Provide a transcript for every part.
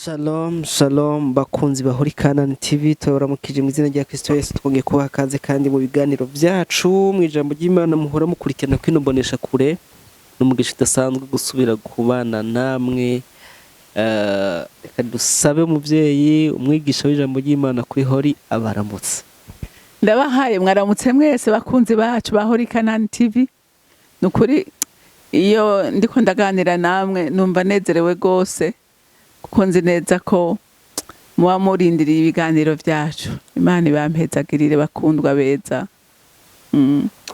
Shalom shalom, bakunzi ba Holy Canaan TV, turabaramukije mu izina rya Kristo Yesu. Twongeye kubaha kaze kandi mu biganiro byacu mu ijambo ry'Imana muhora mukurikirana kwino mbonesha kure. N'umugisha udasanzwe gusubira kubana namwe. Reka dusabe umuvyeyi umwigisha w'ijambo ry'Imana kuri Holy abaramutse. Ndabahaye mwaramutse mwese, bakunzi bacu ba Holy Canaan TV. Ni ukuri, iyo ndiko ndaganira namwe numva nezerewe rwose, kuko nzi neza ko muba murindiriye ibiganiro byacu. Imana ibampezagirire, bakundwa beza.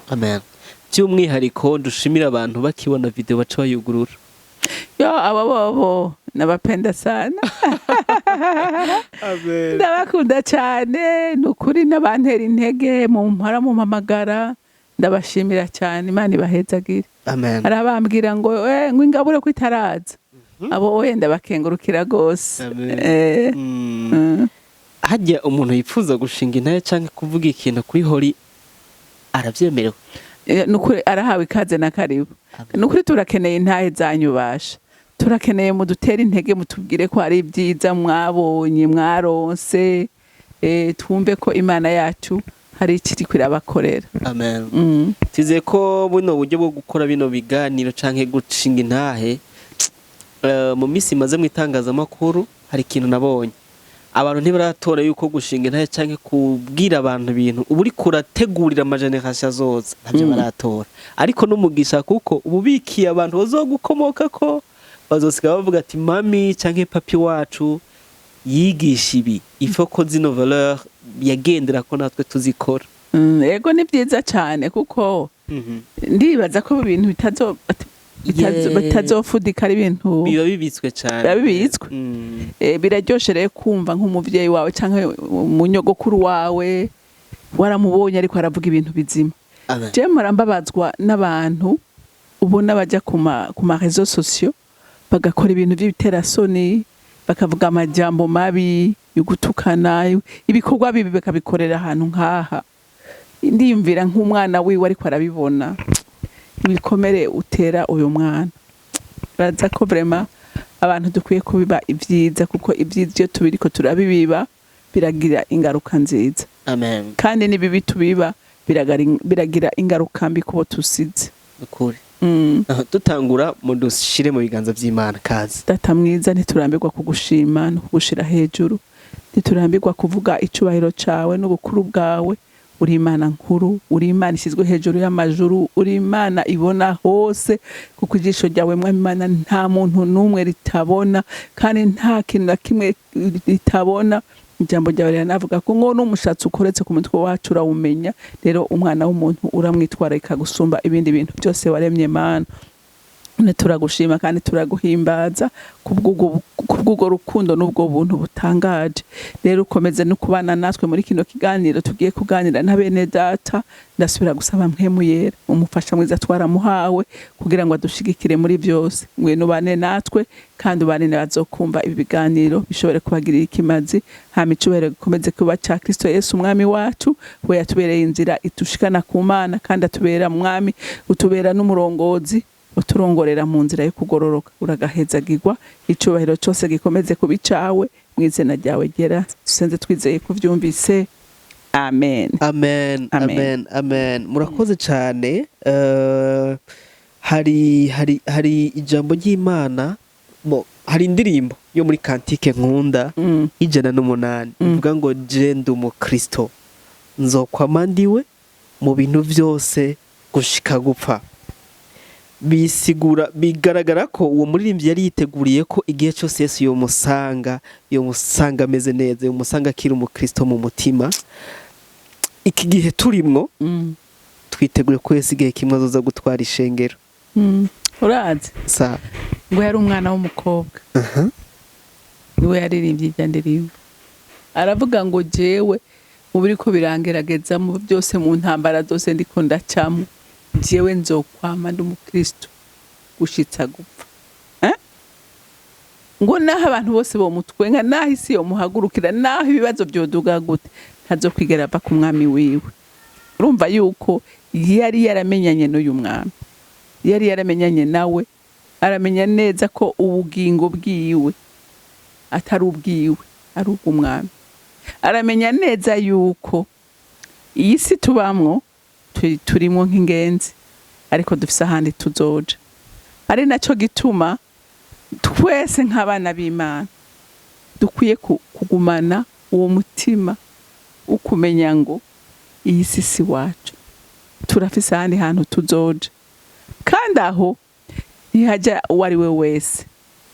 Amen. By'umwihariko dushimira abantu bakibona video baca bayugurura. Yo, abo bobo nabapenda sana. Amen. Ndabakunda cyane, ni ukuri, n'abantera intege mumpora mumpamagara, ndabashimira cyane. Imana ibahezagire. Amen. Hari abambwira ngo ngo ingabure ko itaraza, abo wenda bakengurukira rwose. Amen. Hajya umuntu yifuza gushinga intahe canke kuvuga ikintu kuri Holy, arabyemerewe? Ni ukuri arahawe ikaze na karibu. Ni ukuri turakeneye intahe zanyu basha, turakeneye mudutere intege, mutubwire ko hari ibyiza mwabonye, mwaronse, twumve ko Imana yacu hari ikiri irabakorera. Amen. Twizeye ko buno buryo bwo gukora bino biganiro canke gushinga intahe, mu minsi imaze mu itangazamakuru hari ikintu nabonye: abantu ntibaratora yuko gushinga intahe canke kubwira abantu ibintu uba uriko urategurira ama générations azoza, ntabyo baratora. Ariko n'umugisha, kuko uba ubikiye abantu bazogukomokako, bazosiga bavuga ati: "Mami canke papi wacu yigisha ibi, ifo ko zino valeur yagendera ko natwe tuzikora." Ego, ni byiza cyane, kuko ndibaza ko ibintu bitazofudika, ari ibintu biba bibitswe cyane. Biba bibitswe. Biraryoshe rero kumva nk'umuvyeyi wawe canke umunyogokuru wawe waramubonye ariko aravuga ibintu bizima. Amen. Je mpora mbabazwa n'abantu ubona bajya ku ma réseaux sociaux bagakora ibintu by'ibiterasoni, bakavuga amajambo mabi yo gutukana, ibikorwa bibi bakabikorera ahantu nk'aha. Ndiyumvira nk'umwana wiwe ariko arabibona, ibikomere utera uyu mwana. Baza ko vraiment abantu dukwiye kubiba ibyiza, kuko ibyiza iyo tubiriko turabibiba biragira ingaruka nziza. Amen. Kandi n'ibibi tubiba biragira ingaruka mbi kubo tusize. Ukuri. Aha, dutangura, mudushire mu biganza by'Imana, kazi. Data mwiza, ntiturambirwa kugushima no kugushira hejuru, ntiturambirwa kuvuga icubahiro cawe n'ubukuru bwawe. Uri Imana nkuru, uri Imana ishyizwe hejuru y'amajuru, uri Imana ibona hose, kuko ijisho ryawe, Mwami Imana, nta muntu n'umwe ritabona kandi nta kintu na kimwe ritabona. Ijambo ryawe riranavuga ko ngo n'umushatsi ukoretse ku mutwe wacu urawumenya. Rero umwana w'umuntu uramwitwararika gusumba ibindi bintu byose waremye, Mana. None turagushima kandi turaguhimbaza kubw'ubwo rukundo n'ubwo buntu butangaje. Rero ukomeze no kubana natwe muri kino kiganiro tugiye kuganira na bene data. Ndasubira gusaba Mpwemu Yera, umufasha mwiza twaramuhawe kugira ngo adushigikire muri byose. Ngwino ubane natwe kandi ubane n'abazokumva ibi biganiro, bishobore kubagirira ikimazi. Hama icubahiro gikomeze kuba ca Kristo Yesu umwami wacu, we yatubereye inzira itushikana ku Mana, kandi atubera mwami, utubera n'umurongozi uturongorera mu nzira yo kugororoka. Uragahezagirwa, icubahiro cyose gikomeze kuba icawe, mu izina ryawe ryera dusenze twizeye kuvyumvise, amen. Amen. Amen. Amen, amen. Murakoze cyane. Hari ijambo ry'Imana, hari indirimbo yo muri cantique nkunda, 108, ivuga ngo: "Je ndi umukristo, nzokwama ndiwe mu bintu byose gushika gupfa." Bisigura, bigaragara ko uwo muririmbyi yari yiteguriye ko igihe cyose Yesu yomusanga, yomusanga ameze neza, yomusanga akiri umukristo mu mutima. Iki gihe turimwo, twitegure ko Yesu igihe kimwe azoza gutwara ishengero. Urazi sa ngo yari umwana w'umukobwa niwe yaririmbye irya ndirimbo, aravuga ngo: "Jewe mu biriko birangerageza, mu byose, mu ntambara zose ndiko ndacamo, jewe nzokwama ndi umukristo gushitsa gupfa." Eh? Ngo naho abantu bose bomutwenga, naho isi yomuhagurukira, naho ibibazo vyoduga gute, ntazokwigera ava ku mwami wiwe. Urumva yuko yari yaramenyanye n'uyu mwami, yari yaramenyanye nawe, aramenya neza ko ubugingo bwiwe Atari ubwiwe, ari ubw'Umwami. Aramenya neza yuko iyi si tubamwo turimwo nk'ingenzi, ariko dufise ahandi tuzoja. Ari naco gituma twese nk'abana b'Imana dukwiye kugumana uwo mutima wo kumenya ngo iyi si si wacu, turafise ahandi hantu tuzoja. Kandi aho ntihajya uwo ari we wese,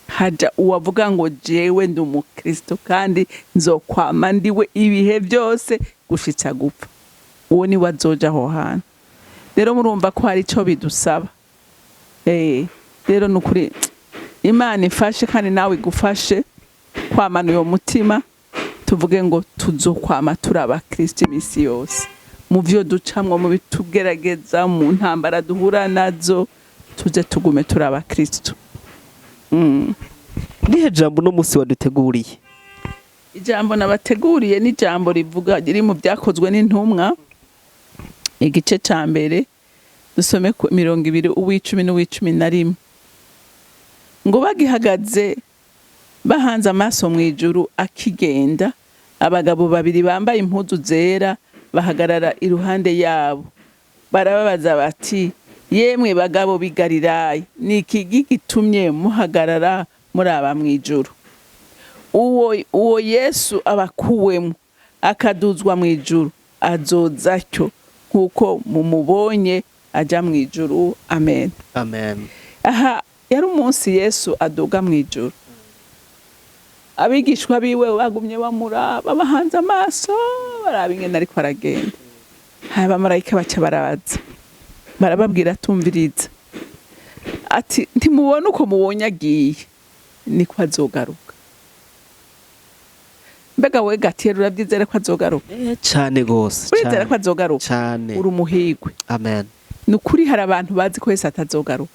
haja uwavuga ngo jewe ndi umukristo kandi nzokwama ndiwe ibihe byose gushitsa gupfa. Uwo niwe azoja aho hantu. Rero murumva ko hari ico bidusaba. Rero ni ukuri Imana ifashe, kandi nawe igufashe kwamana uyo mutima, tuvuge ngo tuzokwama turi abakristo iminsi yose, mu vyo ducamwo, mu bitugerageza, mu ntambara duhura nazo, tuze tugume turi abakristo. Nihe jambo uno munsi waduteguriye? Ijambo nabateguriye ni ijambo rivuga, riri mu Byakozwe n'Intumwa, igice ca mbere, dusome ku 20, uw'icumi n'uw'icumi na rimwe. Ngo bagihagaze bahanze amaso mu ijuru akigenda, abagabo babiri bambaye impuzu zera bahagarara iruhande yabo, barababaza bati: "Yemwe bagabo b'i Galilaya, ni iki gitumye muhagarara muraba mu ijuru? Uwo Yesu abakuwemo akaduzwa mu ijuru azoza atyo nk'uko mumubonye aja mu ijuru." Amen. Amen. Aha yari umunsi Yesu aduga mu ijuru. Abigishwa biwe bagumye bamuraba bahanze amaso, baraba ingene ariko aragenda. Hanyuma abamarayika baca barabaza, barababwira, atumviriza ati: "Ntimubone uko mubonye agiye, niko azogaruka." Mbega we Gatiyeri, urabyizere ko azogaruka? Cane gose. Urizera Cane. ko azogaruka? Cane. Uri umuhigwe. Amen. Ni ukuri, hari abantu bazi ko Yesu atazogaruka,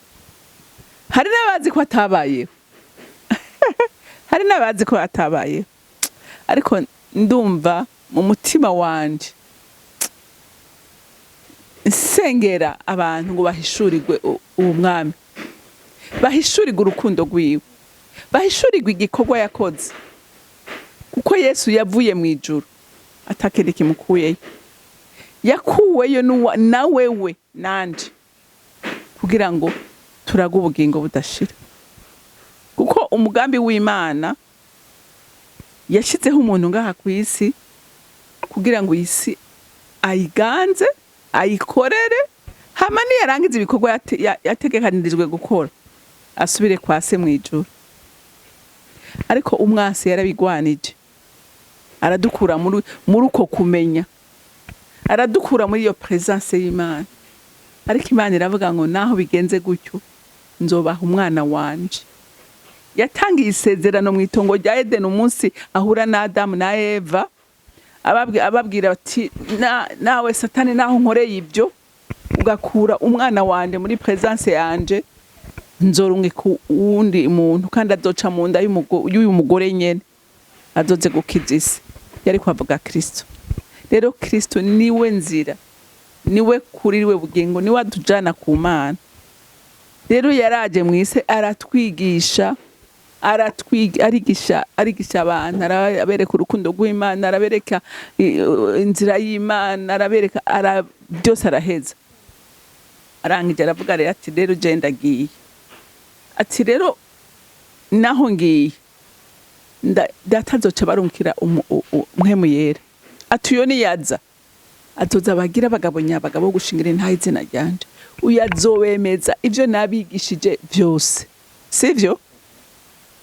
hari n'abazi ko atabayeho, hari n'abazi ko atabayeho. Ariko ndumva mu mutima wanje nsengera abantu ngo bahishurirwe uwo Mwami, bahishurirwe urukundo rwiwe, bahishurirwe igikorwa yakoze, kuko Yesu yavuye mu ijuru atakindi kimukuyeyo, yakuweyo na wewe nanje kugira ngo turage ubugingo budashira. Kuko umugambi w'Imana, yashyizeho umuntu ngaha ku isi kugira ngo iyi si ayiganze, ayikorere, hama niyarangiza ibikorwa yategekanirijwe gukora, asubire kwa Se mu ijuru. Ariko umwasi yarabigwanije, aradukura muri uko kumenya, aradukura muri iyo présence y'Imana. Ariko Imana iravuga ngo naho bigenze gutyo, nzobaha umwana wanje. Yatangiye isezerano mu itongo rya Edeni, umunsi ahura na Adamu na Eva, ababwira ati: "Nawe Satani, naho nkoreye ibyo ugakura umwana wanje muri présence yanje, nzorungika uwundi muntu, kandi azoca mu nda y'uyu mugore nyene, azoze gukiza isi." Yari kwavuga Kristo. Rero Kristo niwe nzira, niwe kuri, we bugingo, niwe adujana ku Mana. Rero yaraje mu isi, aratwigisha, arigisha, arigisha abantu, arabereka urukundo rw'Imana, arabereka inzira y'Imana, arabereka byose, araheza. Arangije aravuga rero ati: "Rero je ndagiye." Ati: "Rero naho ngiye, Data azoca barungikira Mpwemu Yera." Ati: "Uyo niyaza, azoza abagira abagabo nyabagabo bo gushingira intahe izina ryanje. Uyu azobemeza ivyo nabigishije vyose." Sivyo?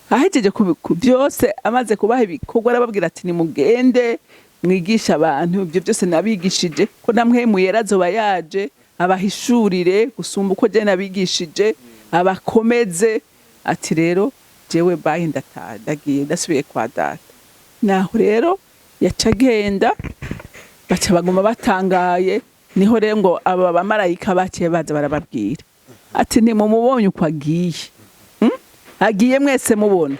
Ahejeje byose, amaze kubaha ibikorwa, arababwira ati: "Nimugende mwigisha abantu ibyo byose nabigishije, ko na Mpwemu Yera azoba yaje abahishurire gusumba uko je nabigishije, abakomeze." Ati: "Rero jewe bayi, ndataha, ndagiye, ndasubiye kwa Data." Naho rero yaca agenda, baca baguma batangaye. Niho rero ngo aba bamarayika baciye baza barababwira ati: "Ntimumubonye uko agiye? Agiye mwese mubona,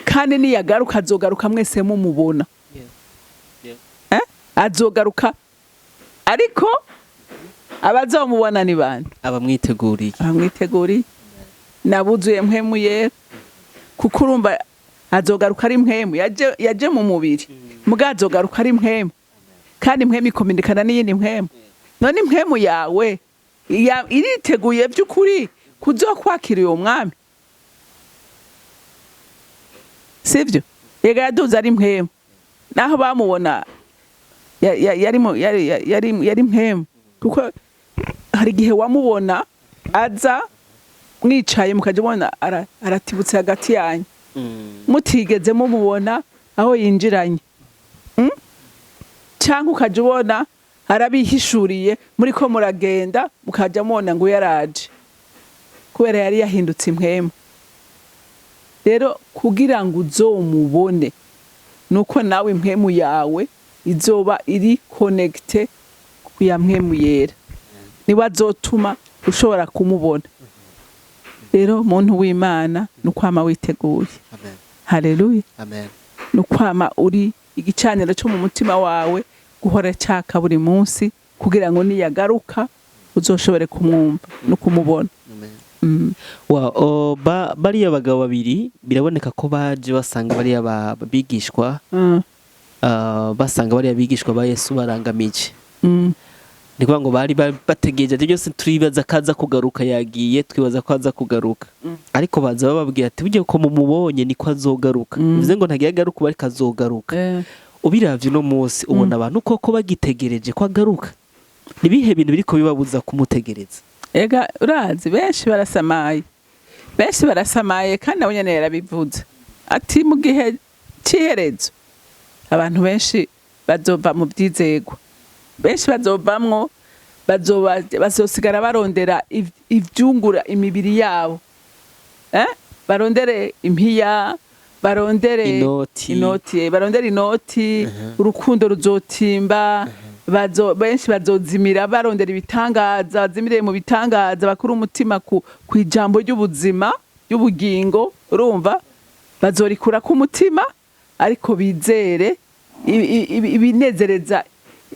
kandi niyagaruka azogaruka mwese mumubona." Eh? Azogaruka, ariko abazomubona ni bande? Abamwiteguriye. Abamwiteguriye, nabuzuye Mpwemu Yera. Kuko urumva Azogaruka ari mpwemu. Yaje mu mubiri, muga azogaruka ari mpwemu, kandi mpwemu ikominikana n'iyindi mpwemu. None impwemu yawe iriteguye by'ukuri kuzokwakira uwo mwami? Sibyo? Yega yaduze ari mpwemu, naho bamubona yari mpwemu, kuko hari igihe wamubona aza mwicaye, mukajya ubona aratibutse hagati yanyu, mutigeze mumubona aho yinjiranye. Cyangwa ukajya ubona arabihishuriye muri ko muragenda, mukajya mubona ngo yaraje, kubera yari yahindutse impwemu. Rero kugira ngo uzomubone, nuko nawe impwemu yawe izoba iri connectée ku ya mpwemu yera, niwe azotuma ushobora kumubona. Rero muntu w'Imana, ni ukwama witeguye. Amen. Haleluya. Amen. Ni ukwama uri igicaniro cyo mu mutima wawe guhora caka buri munsi, kugira ngo niyagaruka uzoshobore kumwumva no kumubona. Amen. Mm. Wa, o, bariya bagabo babiri biraboneka ko baje basanga bariya bigishwa, basanga bariya bigishwa ba Yesu barangamije. Ni kuvuga ngo bari bategereje ati byose turibaza ko aza kugaruka, yagiye, twibaza ko aza kugaruka. Ariko baza bababwira ati burya ko mumubonye niko azogaruka. Bivuze ngo ntagiye agaruka ubu, ariko azogaruka. Ubiravye uno munsi, ubona abantu koko bagitegereje ko agaruka? Nibihe bintu biriko bibabuza kumutegereza? Ega urazi, benshi barasamaye, benshi barasamaye, kandi nawe nyene yarabivuze ati mu gihe c'iherezo abantu benshi bazova mu vyizegwa, benshi bazovamwo, bazosigara barondera ivyungura imibiri yabo, eh? Barondere impiya, barondere Inoti. Inoti, barondere inoti. Urukundo ruzotimba, benshi bazozimira barondera ibitangaza, bazimire mu bitangaza, bakura umutima ku ijambo ry'ubuzima, ry'ubugingo. Urumva, bazorikura ku mutima, ariko bizere ibinezereza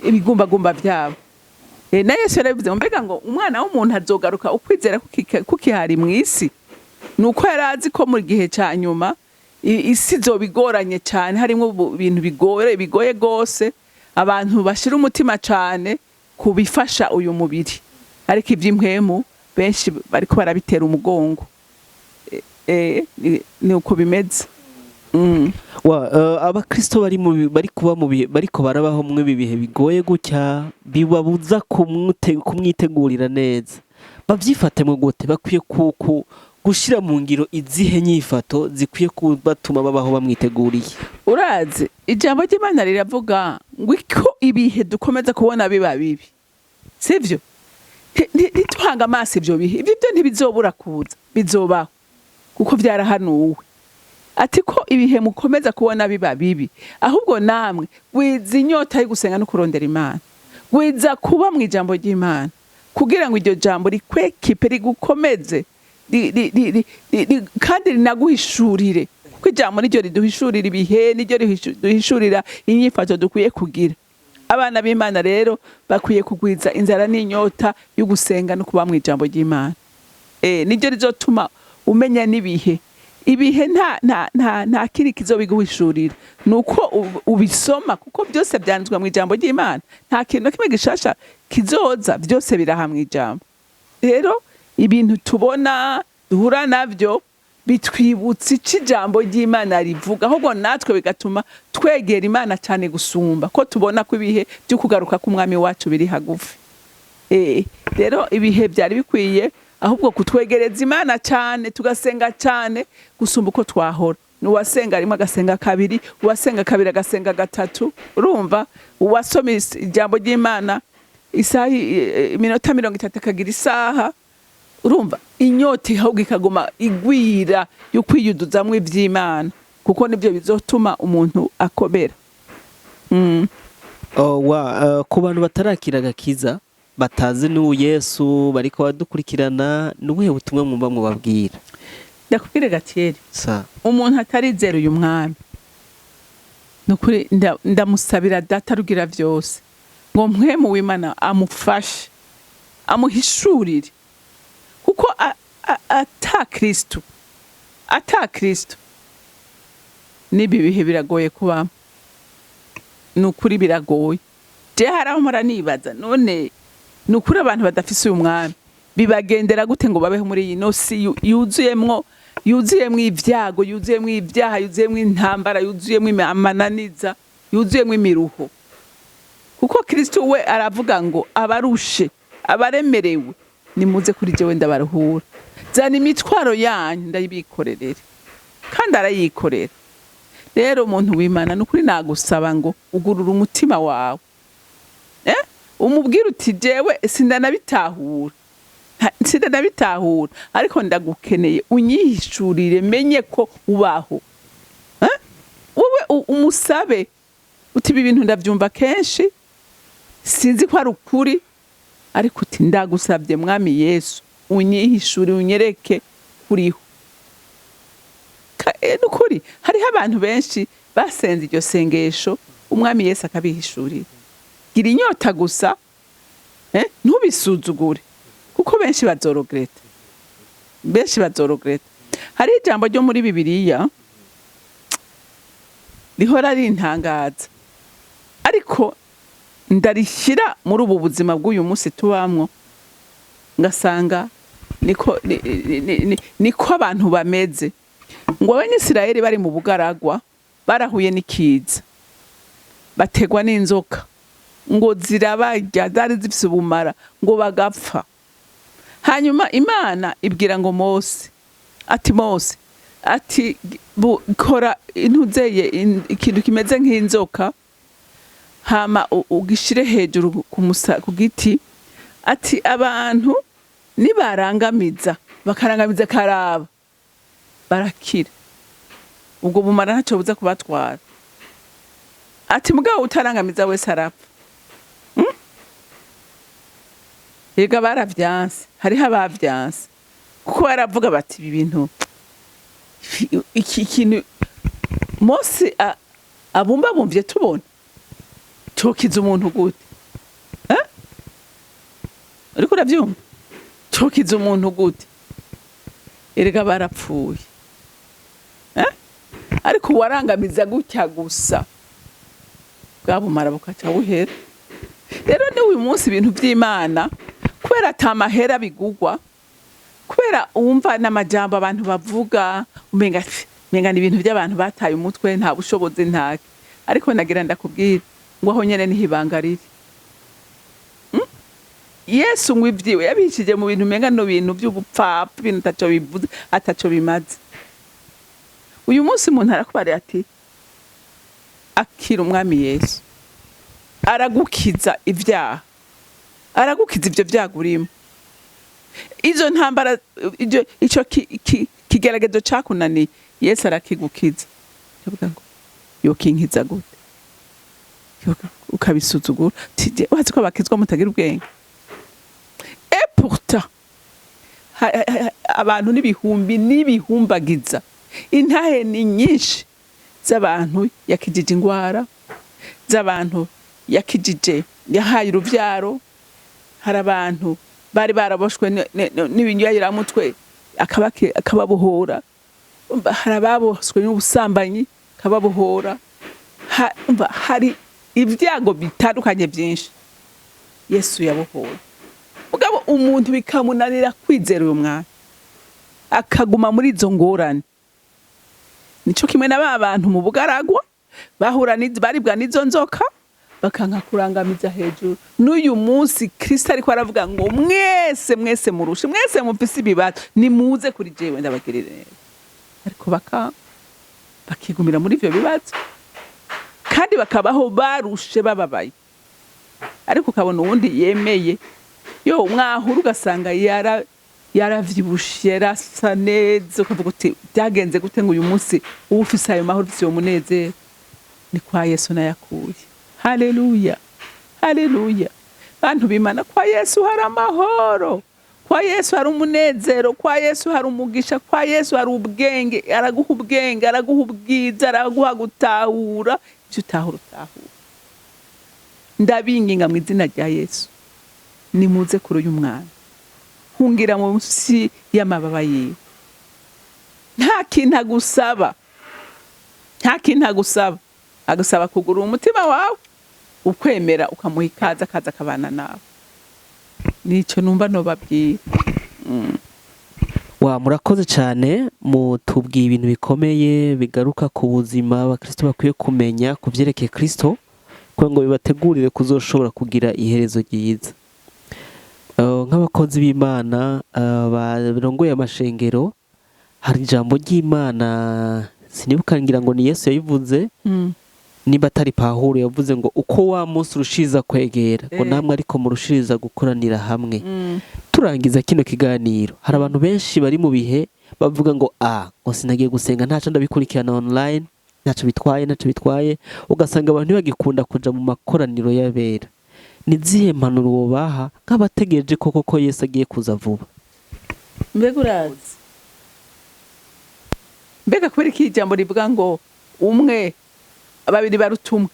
ibigumbagumba vyabo. Na Yesu yarabivuze ngo mbega ngo umwana w'umuntu azogaruka ukwizera kukihari mw'isi? Nuko yari azi ko mu gihe ca nyuma isi izoba igoranye cyane, harimo ibintu bigoye gose, abantu bashira umutima cyane ku bifasha uyu mubiri, ariko ivy'impwemu benshi bariko barabitera umugongo. Ni uko bimeze. Wa, abakristo bari kuba mu bihe, bariko barabaho mu ibi bihe bigoye gutya, bibabuza kumwitegurira neza, babyifatemo gute? Bakwiye gushira mu ngiro izihe nyifato zikwiye kubatuma babaho bamwiteguriye? Urazi, ijambo ry'Imana riravuga ngo iko ibihe dukomeza kubona biba bibi, sivyo? Ntituhange amaso ivyo bihe, ivyo byo ntibizobura kuza, bizobaho kuko vyarahanuwe. Ati ko ibihe mukomeza kubona biba bibi, ahubwo namwe gwiza inyota yo gusenga no kurondera Imana, gwiza kuba mu ijambo ry'Imana, kugira ngo iryo jambo rikwekipe, rigukomeze, kandi rinaguhishurire, kuko ijambo niryo riduhishurira ibihe, niryo riduhishurira inyifato dukwiye kugira. Abana b'Imana rero bakwiye kugwiza inzara n'inyota yo gusenga no kuba mu ijambo ry'Imana. Niryo rizotuma umenya n'ibihe. Ibihe nta kiri kizobiguhishurira, nuko ubisoma, kuko byose byanditswe mu ijambo ry'Imana. Nta kintu na kimwe gishasha kizoza, byose biraha mu ijambo. Rero ibintu tubona duhura navyo bitwibutsa ico ijambo ry'Imana rivuga, ahubwo natwe bigatuma twegera Imana cyane gusumba, ko tubona ko ibihe byo kugaruka k'umwami wacu biri hagufi. Rero ibihe byari bikwiye ahubwo kutwegereza Imana cyane, tugasenga cyane gusumba uko twahora. Uwasenga rimwe agasenga kabiri, uwasenga kabiri agasenga gatatu. Urumva, uwasoma ijambo ry'Imana isaha, iminota 30, akagira isaha. Urumva, inyota ahubwo ikaguma igwira yo kwiyuduzamwo ivy'Imana, kuko nivyo bizotuma umuntu akomera. Oh, ku bantu batarakira agakiza, batazi n'ubu Yesu, bariko badukurikirana, ni ubuhe butumwa mwumva mwobabwira? Ndakubwire Gatiyeri, Sa. umuntu atarizera uyu mwami, nukuri ndamusabira Data rugira vyose ngo mpwemu w'Imana amufashe, amuhishurire, kuko ata Kristo, ata Kristo. N'ibi bihe biragoye kubamo, ni ukuri biragoye. Je hari aho mpora nibaza: none ni ukuri abantu badafise uyu mwami bibagendera gute ngo babeho muri iyi no si yuzuyemwo ibyago, yuzuyemwo ibyaha, yuzuyemwo intambara, yuzuyemwo amananiza, yuzuyemwo imiruho? Kuko Kristo we aravuga ngo: "Abarushe, abaremerewe, nimuze kuri jewe ndabaruhura. Zana imitwaro yanyu ndayibikorerere." Kandi arayikorera. Rero umuntu w'Imana, ni ukuri nagusaba ngo ugurure umutima wawe, umubwire uti: "Jewe sindanabitahura, sindanabitahura, ariko ndagukeneye, unyihishurire menye ko ubaho." Wowe umusabe uti: "Ibi bintu ndabyumva kenshi, sinzi ko ari ukuri, ariko uti ndagusabye Mwami Yesu, unyihishure, unyereke kuriho." Ni ukuri hariho abantu benshi basenze iryo sengesho, Umwami Yesu akabihishurira. Gira inyota gusa, ntubisuzugure, kuko benshi bazorogreta, benshi bazorogreta. Hariho ijambo ryo muri Bibiliya rihora rintangaza, ariko ndarishyira muri ubu buzima bw'uyu munsi tubamwo, ngasanga niko niko abantu bameze. Ngo Abanyisirayeli bari mu bugaragwa, barahuye n'ikiza, bategwa n'inzoka ngo zirabarya, zari zifise ubumara, ngo bagapfa. Hanyuma Imana ibwira ngo Mose ati: "Mose," ati, "kora intuzeye ikintu kimeze nk'inzoka, hama ugishire hejuru ku giti," ati, "abantu nibarangamiza, bakarangamiza karaba, barakira, ubwo bumara ntacyo buza kubatwara." Ati: "Mugabo utarangamiza wese arapfa." Erega baravyanse, hariho abavyanse kuko baravuga bati: "Ibi bintu, iki kintu Mose abumbabumvye tubona cokiza umuntu gute?" Eh? Uriko uravyumva? Cokiza umuntu gute? Erega barapfuye, eh? Ariko uwarangamiza gutya gusa, bwa bumara bukaca buhera. Rero ni uyu munsi ibintu vy'Imana, kubera ata mahera bigugwa, kubera wumva n'amajambo abantu bavuga, umenga ni ibintu by'abantu bataye umutwe, nta bushobozi, ntake. Ariko nagira ndakubwira ngo aho nyene niho ibanga riri. Yesu ngo ivyiwe yabishije mu bintu umenga no bintu vy'ubupfapfa, ibintu ataco bivuze, ataco bimaze. Uyu munsi umuntu arakubariye ati: "Akira Umwami Yesu, aragukiza ivyaha, aragukiza ivyo vyago urimo, izo ntambara, ico kigeragezo cakunaniye, Yesu arakigukiza." Ndavuga ngo: "Yokinkiza gute?" Ukabisuzugura. Tije wazi ko bakizwa mutagira ubwenge. Et pourtant abantu n'ibihumbi n'ibihumbagiza, intahe ni nyinshi z'abantu yakijije ingwara, z'abantu yakijije, yahaye uruvyaro. Hari abantu bari baraboshwe n'ibinyayiramutwe, akababohora. Umva, hari ababoswe n'ubusambanyi, akababohora. Umva, hari ibyago bitandukanye byinshi Yesu yabohoye. Mugabo umuntu bikamunanira kwizera uyu mwanya, akaguma muri izo ngorane. Nico kimwe na ba bantu mu bugaragwa bahura baribwa n'izo nzoka, bakanka kurangamiza hejuru. N'uyu munsi Kristo ariko aravuga ngo: "Mwese, mwese murushe, mwese mufise ibibazo, nimuze kuri jewe ndabagirire neza." Ariko bakigumira muri ivyo bibazo, kandi bakabaho barushe, bababaye. Ariko ukabona uwundi yemeye, yo mwahura ugasanga yaravyibushe, yarasa neza, ukavuga uti: "Byagenze gute ngo uyu munsi uba ufise ayo mahoro, ufise uwo munezero?" Ni kwa Yesu nayakuye. Haleluya, haleluya! Bantu bimana, kwa Yesu hari amahoro, kwa Yesu hari umunezero, kwa Yesu hari umugisha, kwa Yesu hari ubwenge. Araguha ubwenge, araguha ubwiza, araguha gutahura ibyo utahura utahura. Ndabinginga mu izina rya Yesu, nimuze kuri uyu mwana, hungira munsi y'amababa yiwe. Nta kintu agusaba, nta kintu agusaba. Nta kintu agusaba, agusaba kugura umutima wawe, ukwemera, ukamuha ikaze, akaza akabana nawe. Nico numva nobabwira. Wa murakoze cyane, mutubwiye ibintu bikomeye bigaruka ku buzima abakristo bakwiye kumenya ku byerekeye Kristo, kugira ngo bibategurire kuzoshobora kugira iherezo ryiza. Nk'abakozi b'Imana barongoye amashengero, hari ijambo ry'Imana, sinibuka, ngira ngo ni Yesu yabivuze, niba atari Pawulo yavuze ngo uko wa munsi urushiriza kwegera, ngo namwe ariko murushiriza gukoranira hamwe. Turangiza kino kiganiro, hari abantu benshi bari mu bihe bavuga ngo a ngo sinagiye gusenga, ntaco ndabikurikirana online, ntaco bitwaye, ntaco bitwaye. Ugasanga abantu ntibagikunda kuja mu makoraniro y'abera. Ni zihe mpanuro wobaha nk'abategereje koko ko Yesu agiye kuza vuba? Mbega urazi, mbega kubera iki ijambo rivuga ngo umwe, babiri baruta umwe,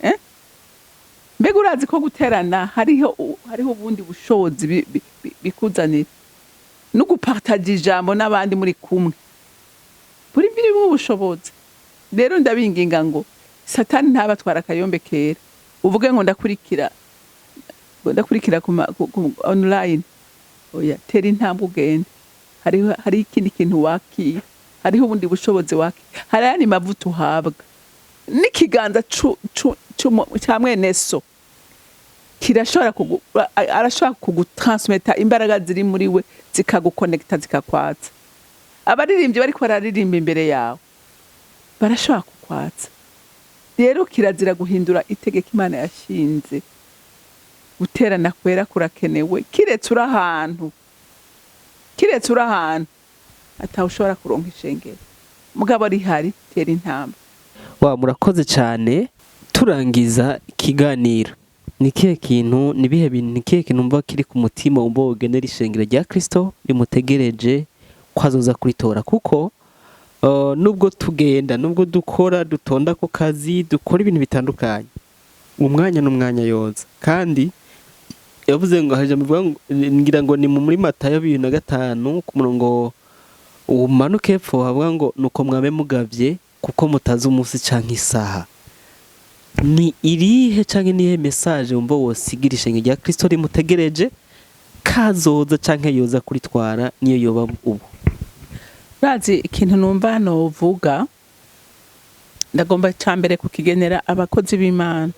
eh? Mbega urazi ko guterana hariho ubundi bushobozi bikuzanira, no gupartager ijambo n'abandi muri kumwe buri birimo ubushobozi? Rero ndabinginga ngo Satani ntabatwara akayombe kera, uvuge ngo ndakurikira, ngo ndakurikira ku online. Oya, tera intambwe ugende. Hariho ikindi kintu wakira, hariho ubundi bushobozi wakira, hari ayandi mavuta uhabwa n'ikiganza ca mwene so kirashobora arashobora kugutransmeta imbaraga ziri muri we, zikagukonekita, zikakwatsa. Abaririmbyi bariko bararirimba imbere yawe barashobora kukwatsa. Rero kirazira guhindura itegeko Imana yashinze. Guterana kwera kurakenewe, kiretse uri ahantu atawe ushobora kuronka ishengero. Mugabo rihari, tera intambwe. Wa murakoze cyane. Turangiza ikiganiro, ni ikihe kintu, ni ibihe bintu, ni ikihe kintu wumva kiri ku mutima, wumva wogenera ishengero rya Kristo rimutegereje ko azoza kuritora? Kuko nubwo tugenda, nubwo dukora, dutonda ku kazi, dukora ibintu bitandukanye, umwanya n'umwanya yoza. Kandi yavuze ngo hari ijambo rivuga ngo, ngira ngo ni muri Matayo 25 ku murongo umanuka hepfo, havuga ngo nuko mwabe mugavye kuko mutazi umunsi canke isaha. Ni irihe canke nihe message wumva wosigira ishengero rya Kristo rimutegereje kazoza canke yoza kuritwara, niyo yoba ubu? Urazi ikintu numva novuga, ndagomba ca mbere kukigenera abakozi b'Imana.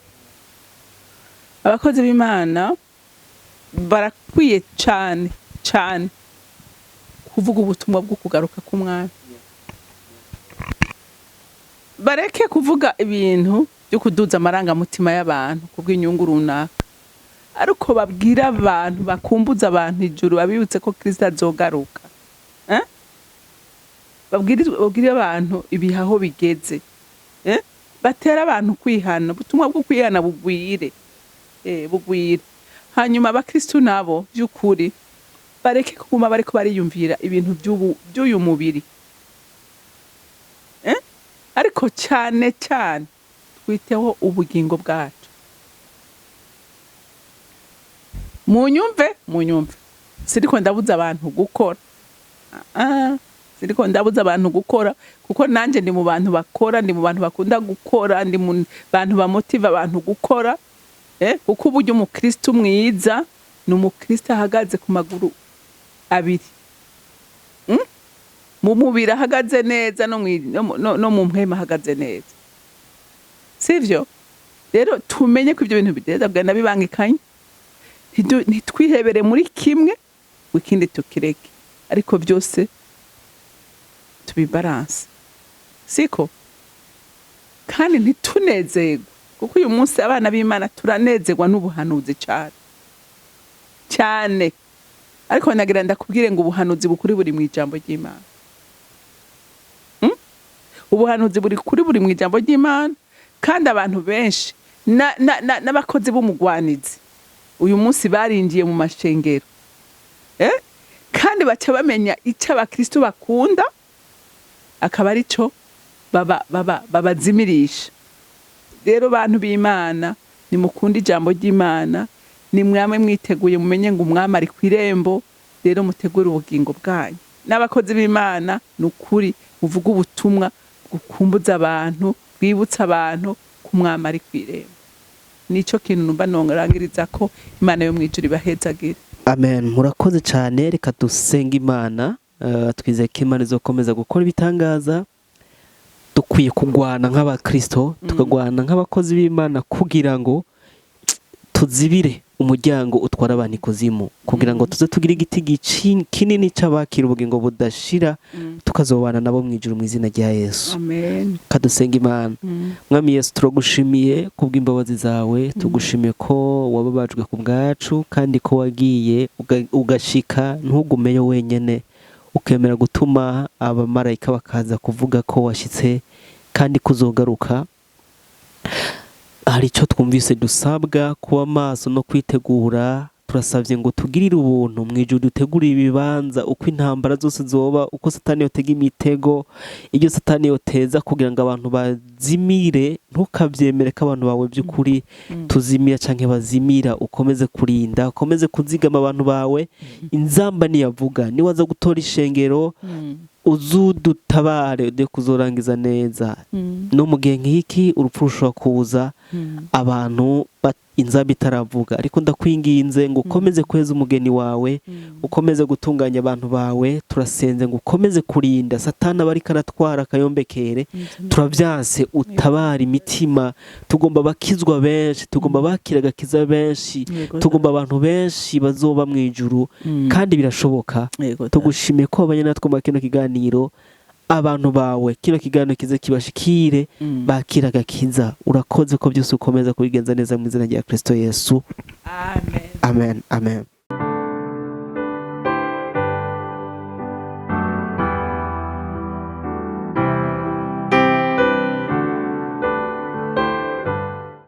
Abakozi b'Imana barakwiye cane cane kuvuga ubutumwa bwo kugaruka k'Umwami. Bareke kuvuga ibintu byo kuduza amarangamutima y'abantu kubw'inyungu runaka, ariko babwira abantu, bakumbuza abantu ijuru, babibutse ko Kristo azogaruka, eh? Babwire abantu ibihe aho bigeze, eh? Batera abantu kwihana, ubutumwa bwo kwihana bugwire, bugwire. Hanyuma abakristu nabo by'ukuri bareke kuguma bariko bariyumvira ibintu by'uyu mubiri, eh? Ariko cyane cyane twiteho ubugingo bwacu. Munyumve, munyumve, siriko ndabuza abantu gukora. Ah, siriko ndabuza abantu gukora, kuko nanje ndi mu bantu bakora, ndi mu bantu bakunda gukora, ndi mu bantu bamotiva abantu gukora, kuko uburyo umukristo mwiza ni umukristo ahagaze ku maguru abiri, Mu mubiri ahagaze neza, no mu mpwema ahagaze neza, sivyo? Rero tumenye ko ibyo bintu bigenda kugenda bibangikanye. Ntitwihebere muri kimwe ngo ikindi tukireke, ariko byose tubibaranse, siko? Kandi ntitunezerwe, kuko uyu munsi abana b'Imana turanezerwa n'ubuhanuzi cyane cyane, ariko nagira ndakubwire ngo ubuhanuzi bukuri buri mu ijambo ry'Imana. Ubuhanuzi buri kuri buri mu ijambo ry'Imana. Kandi abantu benshi n'abakozi b'umugwanizi uyu munsi barinjiye mu mashengero, Kandi baca bamenya icyo abakristo bakunda, akaba arico babazimirisha. Rero bantu b'Imana, nimukunde ijambo ry'Imana, nimwame mwiteguye, mumenye ngo Umwami ari ku irembo. Rero mutegure ubugingo bwanyu. N'abakozi b'Imana, ni ukuri muvuge ubutumwa. Bwukumbuza abantu, bwibutsa abantu ko umwami ari kw'irembo. Nico kintu numva nongorangiriza ko Imana yo mw'ijuru ibahezagire. Amen. Murakoze cyane. Reka dusenge Imana. Twizeye ko Imana izokomeza gukora ibitangaza. Dukwiye kugwana nk'abakristo, tukagwana nk'abakozi b'Imana, kugira ngo tuzibire umuryango utwara abantu ikuzimu, kugira ngo tuze tugire igiti kinini c'abakira ubugingo budashira, tukazobana nabo mu ijuru, mu izina rya Yesu. Amen. Kadusenga Imana. Mwami Yesu, turagushimiye kubw'imbabazi zawe. Tugushimiye ko wababajwe ku bwacu, kandi ko wagiye ugashika ntugumeyo wenyene, ukemera gutuma abamarayika bakaza kuvuga ko washyitse kandi kuzogaruka. Hari icyo twumvise dusabwa kuba maso no kwitegura. Turasabye ngo tugirire ubuntu mu ijuru, dutegure ibibanza uko intambara zose zoba, uko Satani yotega imitego, ibyo Satani yoteza kugira ngo abantu bazimire. Ntukabyemere ko abantu bawe by'ukuri tuzimira canke bazimira. Ukomeze kurinda, ukomeze kuzigama abantu bawe. Inzamba niyavuga, niwaza gutora ishengero, uzudutabare ude kuzorangiza neza. No mu gihe nk'iki urupfu rushobora kuza abantu inzamba itaravuga, ariko ndakwinginze ngo ukomeze kweza umugeni wawe, ukomeze gutunganya abantu bawe. Turasenze ngo ukomeze kurinda Satani aba ariko aratwara akayombekere. Turabyanse, utabara imitima. Tugomba abakizwa benshi, tugomba abakira agakiza benshi, tugomba abantu benshi bazoba mu ijuru, kandi birashoboka. Tugushimiye ko wabanye natwe muri kino kiganiro. Abantu bawe, kino kiganiro kize kibashikire, bakira agakiza. Urakoze ko byose ukomeza kubigenza neza, mu izina rya Kristo Yesu. Amen. Amen, amen.